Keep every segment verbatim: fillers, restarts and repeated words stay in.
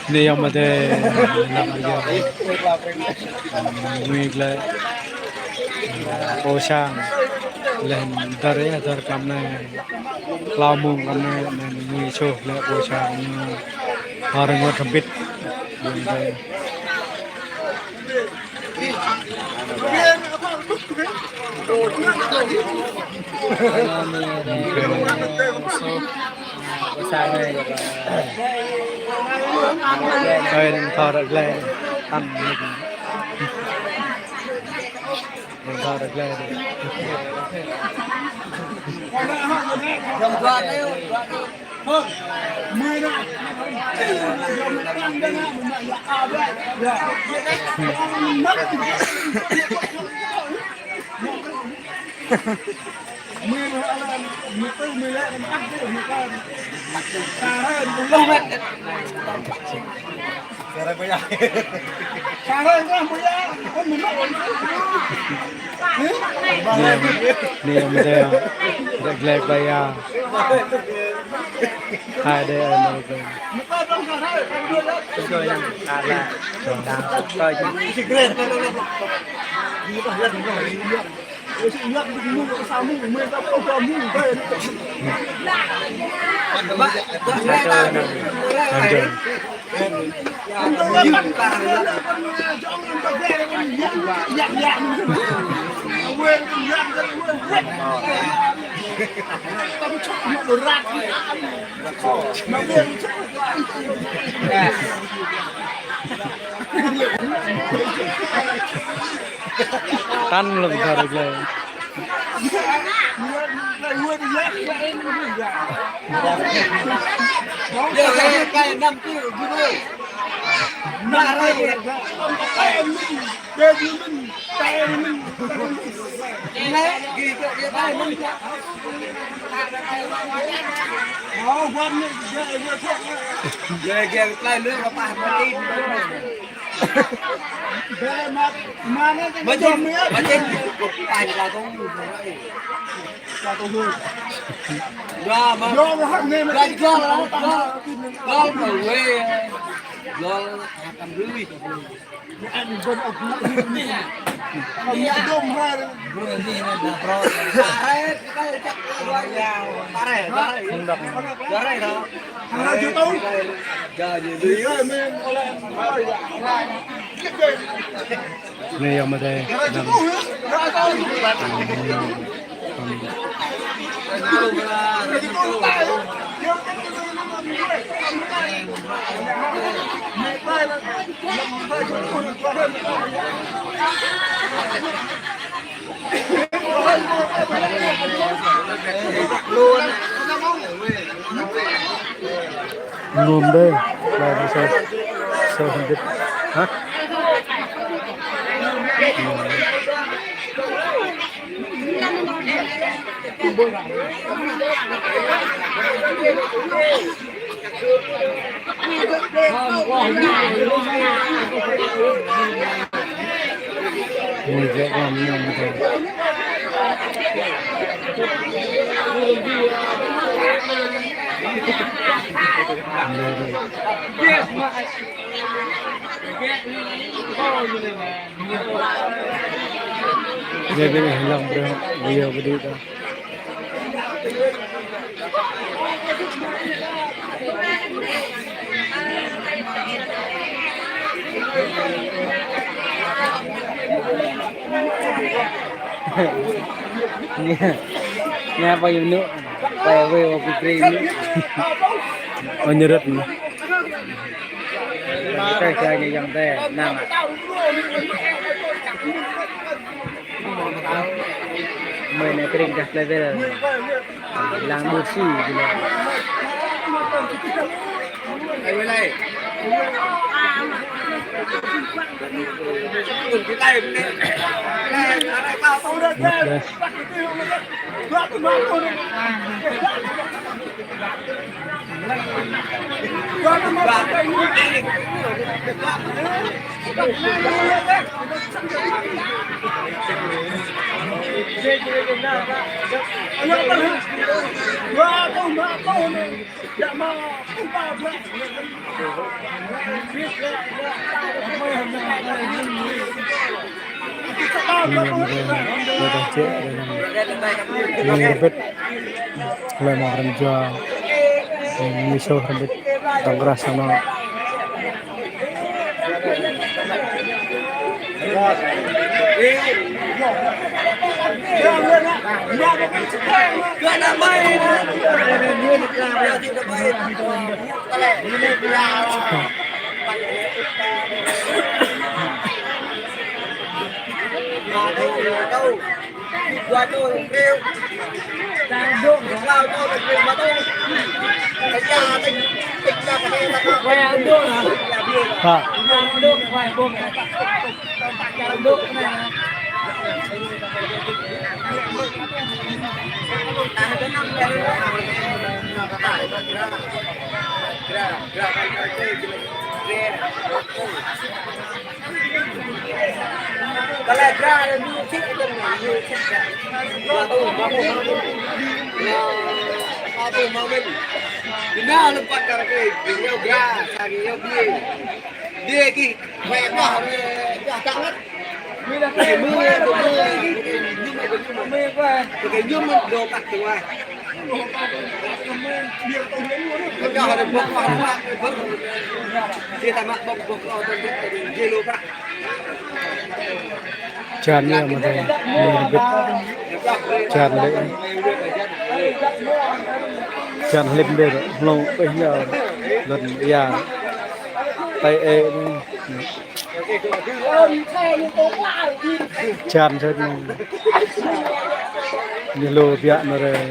Anai yơh mơ̆ tơ, ană ayŏng, ngui glaĭ pô sang, laih dơr yơh, dơr tlam anai, klâo mông tlam anai, anai ngui soh glaĭ pô sang ñu, hơrơngot hrŏm hơbĭt. Ơi, đừng thò ră glai. Ăn. Đừng thò ră glai. Anai, anai, anai, glaĭ glaĭ ƀai yơh. Hai đe, anai, anai. Tăn lŏm thar glai. Anai yơh mơ̆ tơ. Ngôm đơi, lai sa, sa hơndit. Hă? Jadi, hilang berapa? Iya, begitu. Ñu, ñu pơ yŭ ñu, pơ wê ôh pơtrĭ ñu. Ơ, ñu rơ̆t ñu. Kơ kơ ñu yŏng tơ, năng. Mơi anai tring kơ plei vel. Lăng ƀu si gơnam. Ñu rơbit, lĕ mơ̆ng rơnjua, ñu sô rơbit, tơ̆ng krah samơ̆. Hă. Jan yơh mơ̆ thâo, ñu rơbit. Jan lĕ. Jan hlĭp ƀơ̆, hlŏng pĕh ñu. Lŏn ia. Tơl ê anai. Jan sĭt anai. Ñu lu biă anai rai.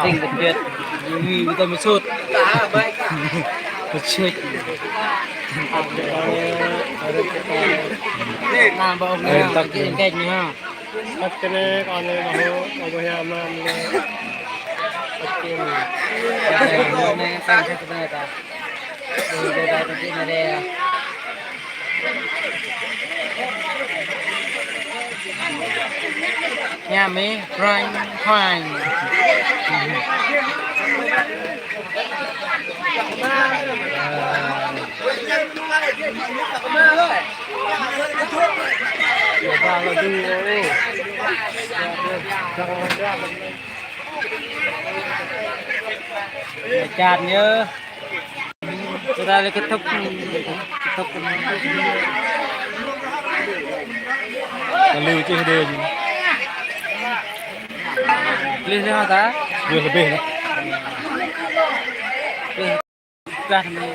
Ting kơjăt, yua mơ̆ tơ̆ mơsut. Kơjăt. Nă, ƀơ̆ng nă, kơjăt kơjăt nă. Ăt kơnơ̆ng kơ anai mơ̆ hŏ, ƀu hia mă mă. Ăt kơnơ̆ng. Anai, anai, anai, anai, anai, anai. Yummy, frying, frying. Chan yơh. Tơdah lĕ kơthŭk, kơthŭk. Kơ lu čih đê ñu. Klih lĕ hă ta? Klih lĕ bĕ nă. Klih kah nă.